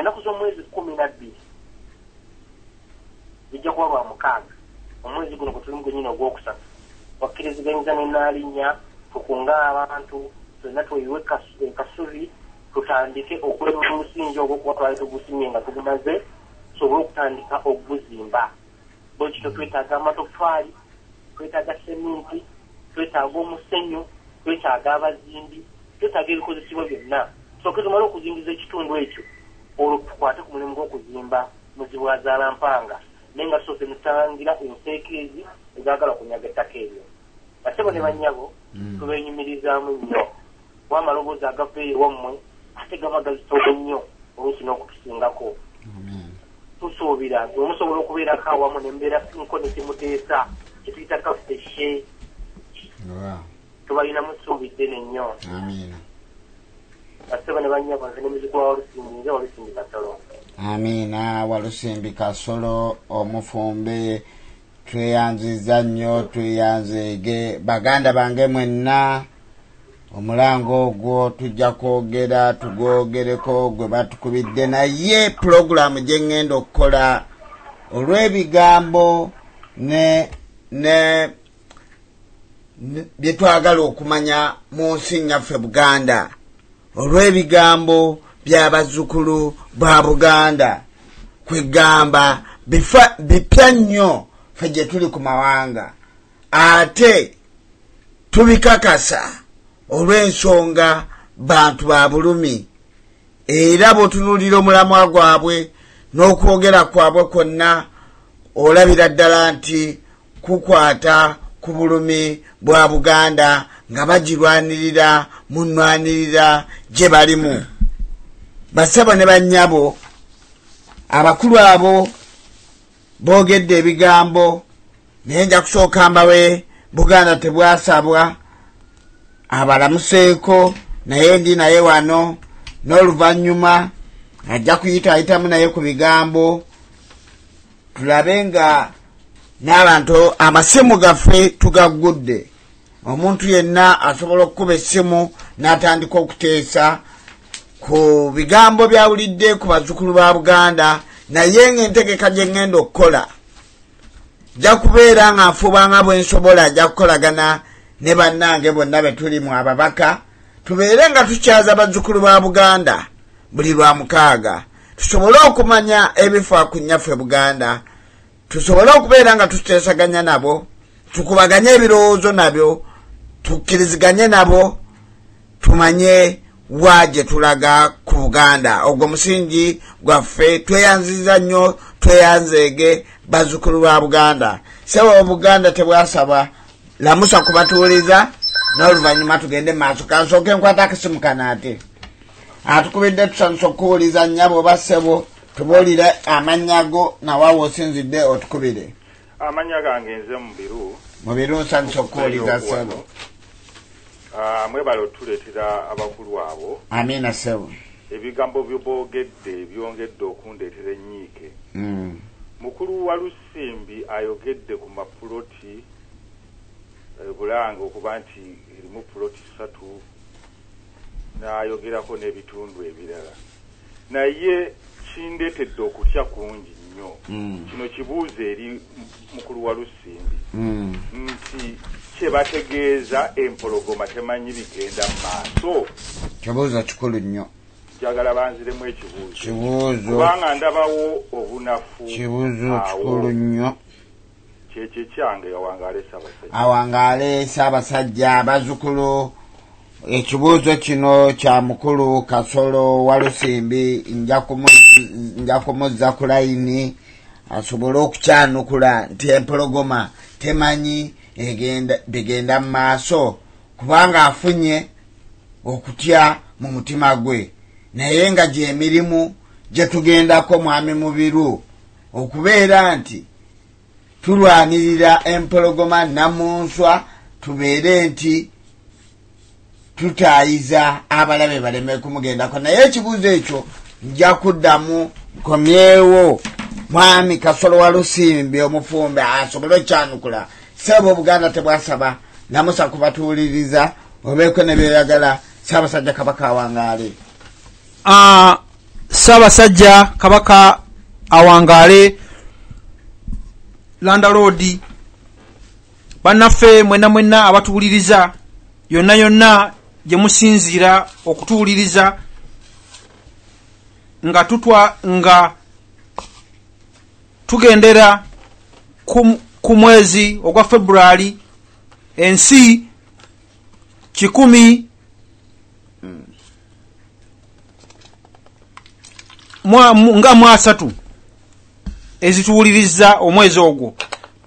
Ennaku z'omwezi 12 bijja kuba lwa mukaaga, omwezi guno gwe tulimu gwennyini ogwokusatu. Wakkiriziganyiza ne Nnaalinnya tukunga abantu ffenna tweyiwe Kasubi, tutandike okulema omusingi ogwo, kuba twali tugusimye nga tugumaze, tusobole okutandika okuguzimba. Bwe kityo twetaaga amatoffaali, twetaaga seminti, twetaaga omusenyu, twetaaga abazimbi, twetaaga ebikozesebwa byonna. Tusooke tumale okuzingiza ekitundu ekyo, olwo tukwate ku mulimu gw'okuzimba Muzibwazaalampanga, naye nga tusoose ne tutangira enseekeezi ezaagala okunyaga ettaka eryo. Bassebo ne bannyabo, tubeenyumirizaamu nnyo, kuba amaloboozi agava eyo wammwe ate gaba gazitooka nnyo oluusi n'okutusingako. Tusuubira nti omusobola okubeerako awamu ne mubeera nko ne kimuteesa kye tuyita kafeshe. Tubalinamu ssuubi ddene nnyo. Amiina. Bassebo ne bannyabo, nze ne muzukulu wa Walusimbi, nze Walusimbi Kasolo. Amiina. Walusimbi Kasolo omufumbe, tweyanziza nnyo, tweyanzeege. Baganda bange mwenna, omulango ogwo tujja kwogera tugwogereko gwe batukubidde, naye pulogulaamu gye ŋŋenda okukola olw'ebigambo ne bye twagala okumanya mu nsi nyaffe Buganda, olw'ebigambo by'abazzukulu ba Buganda, kwegamba bipya nnyo ffe gye tuli ku mawanga, ate tubikakasa olw'ensonga bantu ba bulumi, era bw'otunuulira omulamwa gwabwe n'okwogera kwabwe kwonna, olabira ddala nti kukwata ku bulumi bwa Buganda nga bagirwanirira mu nnwanirira gye balimu. Basebo ne bannyabo, abakulu abo boogedde ebigambo, naye nja kusooka mbawe Buganda tebwasabwa abalamuseeko, naye ndi naye wano, n'oluvannyuma ajja kuyitaayitamu naye ku bigambo, tulabe nga n'abantu amasimu gaffe tugaggudde. Omuntu yenna asobola okukuba essimu n'atandika okuteesa ku bigambo byawulidde ku bazzukulu ba Buganda. Naye ng'entegeka gye ŋŋenda okukola, nja kubeera nga nfuba nga bwe nsobola, nja kukolagana ne bannange bonna be tulimu ababaka, tubeere nga tukyaza bazzukulu ba Buganda buli lwa mukaaga, tusobole okumanya ebifa ku nnyaffe Buganda, tusobole okubeera nga tuteesaganya nabo, tukubaganye ebirowoozo nabyo, tukkiriziganye nabo, tumanye wa gye tulaga ku Buganda. Ogwo musingi gwaffe. Tweyanziza nnyo, tweyanzeege bazzukulu ba Buganda. Sebo Buganda tebwasaba, lamusa kubatuuliza, n'oluvannyuma tugende mu maaso. Kansooke nkwata akasimu kano ate atukubidde. Tusanyusa okukuwuliza, nnyabo oba ssebo. Tubuulire amannya go nawawe osinzidde otukubire. Amannya gange nze Mubiru. Mubiru, nsanyusa okukuwuliza, ssebo. Mwebale otuleetera abakulu abo. Amiina, ssebo. Ebigambo byeboogedde byongedde okundeetera ennyiike. Mukulu wa Lusimbi ayogedde ku mapuloti Bulange okuba nti erimu puloti 3, n'ayogerako n'ebitundu ebirala, naye kindeetedde okutya kungi nnyo. Kino kibuuzo eri mukulu wa Lusimbi nti kyebategeeza empologoma temanyi bigenda mu maaso? Kibuuzo kikulu nnyo. Njagala banziremu ekibuuzo. Kibuuzo Kubanga ndabawo obunafu Kibuuzo awo. kikulu nnyo. Kyekyo ekyange. Awangaale Ssaabasajja. Awangaale Ssaabasajja. Abazzukulu, ekibuuzo kino kya mukulu Kasolo Walusimbi. Nja kumuzza ku layini asobole okukyanukula nti empologoma temanyi bigenda mu maaso, kubanga afunye okutya mu mutima gwe, naye nga gyemirimu gye tugendako, mwami Mubiru, okubeera nti tulwanirira empologoma namunswa, tubeere nti tutaayiza abalabe baleme kumugendako. Naye ekibuuzo ekyo nja kuddamu nkomyewo mwami Kasolo wa Lusimbi omufumbe asobole okyanukula. Sebo Obuganda tebwasaba, namusa kubatuwuliriza, obeeko ne byeyagala. Ssaabasajja Kabaka awangaale. Ssaabasajja Kabaka awangaale, landaloodi, bannaffe mwenna mwenna abatuwuliriza yonna yonna gye musinziira okutuwuliriza nga tutwa nga tugendera ku mwezi ogwa February ensi 100 nga 30 ezituwuliriza omwezi ogwo.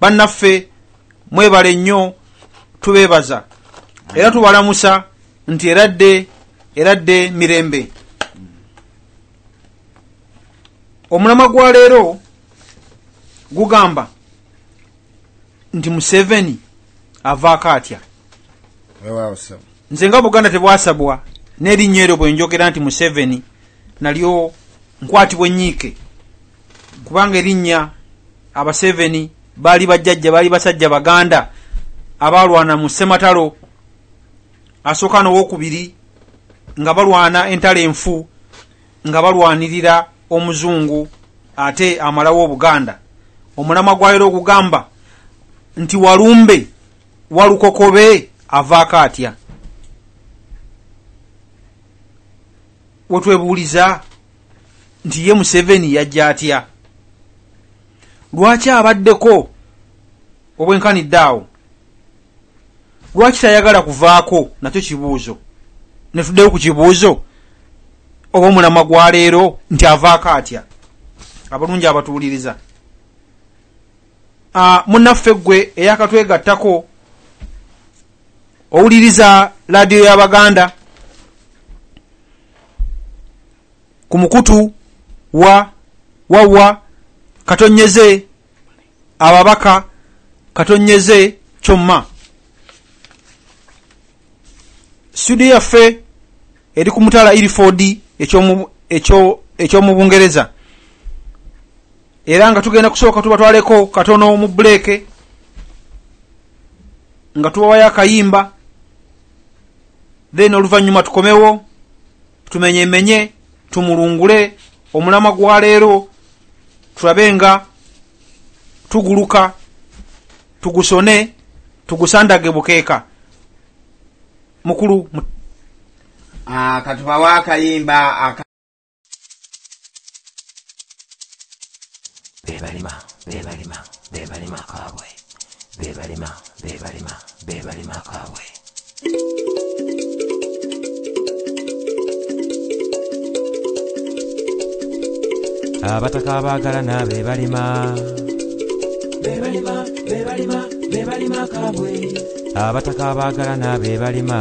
Bannaffe mwebale nnyo, tubeebaza era tubalamusa nti eradde mirembe. Omulamwa gwa leero gugamba nti Museveni avaako atya. Nze nga Buganda tebwasabwa n'erinnya eryo bwe njogera nti Museveni nalyo nkwatibwa ennyiike, kubanga erinnya Abaseveni baali bajjajja, baali basajja Baganda abalwana mu Ssematalo asooka n'owokubiri, nga balwana entalo enfu, nga balwanirira omuzungu ate amalawo Obuganda. Omulamwa gwa leero ogugamba nti walumbe walukokobe avaako atya. Wetwebuuliza nti ye Museveni yajja atya, lwaki abaddeko obwenkanidde awo, lwaki tayagala kuvaako? Nakyo kibuuzo. Ne tuddeyo ku kibuuzo oba omulamwa gwa leero nti avaako atya. Abalungi abatuwuliriza, munnaffe ggwe eyakatwegattako owuliriza laadiyo y'Abaganda ku mukutu wa wawa katonyeze ababaka katonyeze kyomma. Studio yaffe eri ku mutala Ilford ekyomu Bungereza, era nga tugenda kusooka tubatwaleko katono mu buleeke nga tubawayo akayimba, then oluvannyuma tukomewo tumenyemenye tumulungule omulamwa gwa leero, tulabe nga tuguluka tugusone tugusandage bukeeka. Mukulu katubawa akayimba. Bebalima bebalima bebalima kabwe, bebalima bebalima bebalima kabwe. Abataka abaagalana bebalima bebalima bebalima bebalima kabwe. Abataka abaagalana bebalima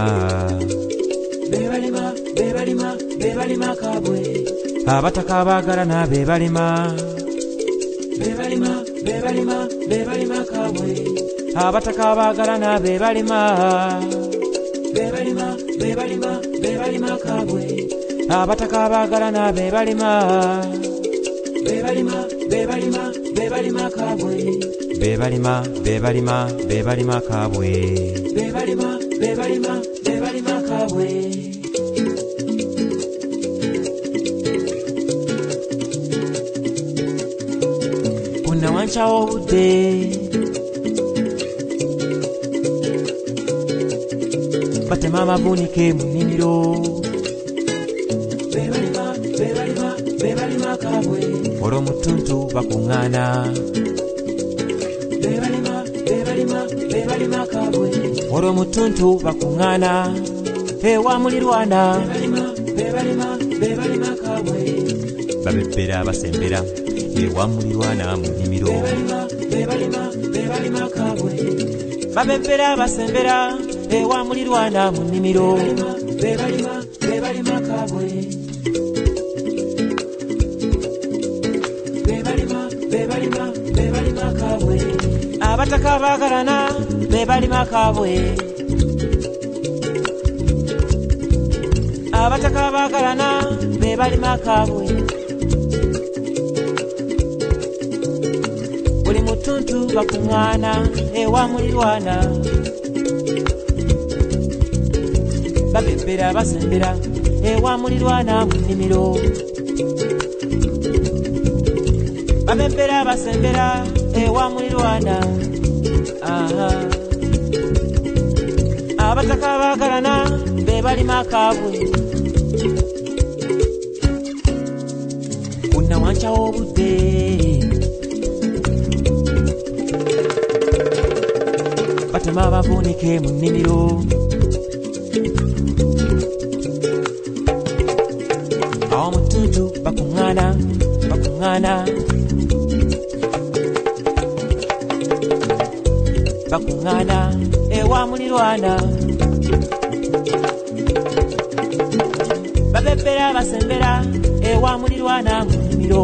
bebalima bebalima bebalima kabwe. Abataka abaagalana bebalima bebalima bebalima bebalima kabwe. Abataka abaagalana bebalima bebalima bebalima bebalima kabwe. Abataka abaagalana bebalima bebalima bebalima bebalima kabwe. Bebalima bebalima bebalima kabwe. Bebalima bebalima bebalima kabwe. Kuna wancha obudde batema amabunike mu nnimiro. Bebalima bebalima bebalima kabwe. Olwo mu ttuntu bakuŋŋaana. Bebalima bebalima bebalima kabwe. Olwo mu ttuntu bakuŋŋaana ewa mulirwana. Bebalima bebalima bebalima kabwe. Babebbera basembera ewa mulirwana mu nnimiro. Bebalima bebalima bebalima kabwe. Babebbera basembera ewa mulirwana mu nnimiro. Bebalima bebalima kabwe. Bebalima bebalima bebalima kabwe. Abataka baagalana bebalima kabwe. Abataka baagalana bebalima kabwe. Buli mutuntu bakuŋŋaana ewa mulirwana. Babebbera basembera ewa mulirwana mu nnimiro. basembera ewa mulirwana. Aha. Abataka baagalana be balima akaabwe. Kunnawanca obudde batema abavuunike mu nnimiro. Awo mu ttuntu bakuŋŋaana bakuŋŋaana bakuŋŋaana ewa mulirwana. Babebera basembera ewa mulirwana mu nnimiro.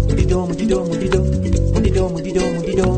Mudido mudido mudido mudido mudido mudido.